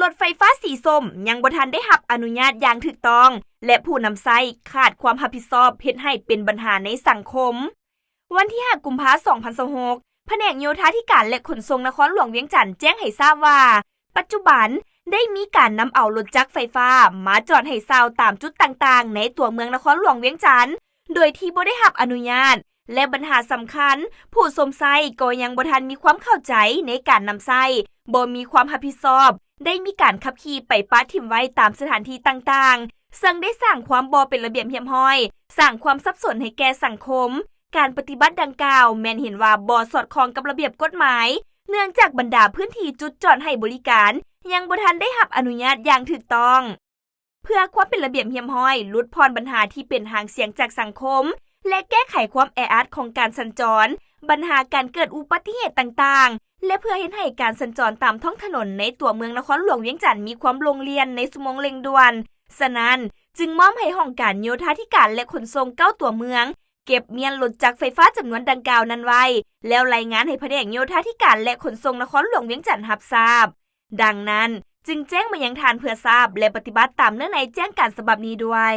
ລົດໄຟຟ້າສີສົ້ມຍັງບໍ່ທັນໄດ້ຮັບອະນຸຍາດຢ່າງຖືກຕ້ອງ ແລະ ຜູ້ນຳໃຊ້ຂາດຄວາມຮັບຜິດຊອບ ເຮັດໃຫ້ເປັນບັນຫາໃນສັງຄົມ. ວັນທີຫ້າ ກຸມພາ ສອງພັນຊາວຫົກ ພະແນກໂຍທາທິການ ແລະ ຂົນສົ່ງນະຄອນຫຼວງວຽງຈັນແຈ້ງໃຫ້ຊາບວ່າ ປັດຈຸບັນໄດ້ມີການນຳເອົາລົດຈັກໄຟຟ້າມາຈອດໃຫ້ເຊົ່າຕາມຈຸດຕ່າງໆໃນຕົວເມືອງນະຄອນຫຼວງວຽງຈັນ ໂດຍທີ່ບໍ່ໄດ້ຮັບອະນຸຍາດ ແລະ ບັນຫາສຳຄັນ ຜູ້ຊົມໃຊ້ກໍຍັງບໍ່ທັນມີຄວາມເຂົ້າໃຈໃນການນຳໃຊ້, ບໍ່ມີຄວາມຮັບຜິດຊອບ, ໄດ້ມີການຂັບຂີ່ໄປປະຖິ້ມໄວ້ຕາມສະຖານທີ່ຕ່າງໆ ເຊິ່ງໄດ້ສ້າງຄວາມບໍ່ເປັນລະບຽບຮຽບຮ້ອຍ, ສ້າງຄວາມສັບສົນໃຫ້ແກ່ສັງຄົມ. ການປະຕິບັດດັ່ງກ່າວແມ່ນເຫັນວ່າບໍ່ສອດຄ່ອງກັບລະບຽບກົດໝາຍ, ເນື່ອງຈາກບັນດາພື້ນທີ່ຈຸດຈອດໃຫ້ບໍລິການຍັງບໍ່ທັນໄດ້ຮັບອະນຸຍາດຢ່າງຖືກຕ້ອງ. ເພື່ອຄວາມເປັນລະບຽບຮຽບຮ້ອຍ, ຫຼຸດຜ່ອນບັນຫາທີ່ເປັນຫາງສຽງຈາກສັງຄົມ ແລະ ແກ້ໄຂຄວາມແອອັດຂອງການສັນຈອນ, ບັນຫາການເກີດອຸບັດຕິເຫດຕ່າງໆ ແລະ ເພື່ອເຮັດໃຫ້ການສັນຈອນຕາມທ້ອງຖະໜົນໃນຕົວເມືອງນະຄອນຫຼວງວຽງຈັນມີຄວາມໂລ່ງລ່ຽນໃນຊົ່ວໂມງເລັ່ງດ່ວນ, ສະນັ້ນ ຈຶ່ງມອບໃຫ້ຫ້ອງການໂຍທາທິການ ແລະ ຂົນສົ່ງເກົ້າຕົວເມືອງ ເກັບມ້ຽນລົດຈັກໄຟຟ້າຈຳນວນດັ່ງກ່າວນັ້ນໄວ້ ແລ້ວລາຍງານໃຫ້ພະແນກໂຍທາທິການ ແລະ ຂົນສົ່ງນະຄອນຫຼວງວຽງຈັນຮັບຊາບ. ດັ່ງນັ້ນ ຈຶ່ງແຈ້ງມາຍັງທ່ານເພື່ອຊາບ ແລະ ປະຕິບັດຕາມເນື້ອໃນແຈ້ງການສະບັບນີ້ດ້ວຍ.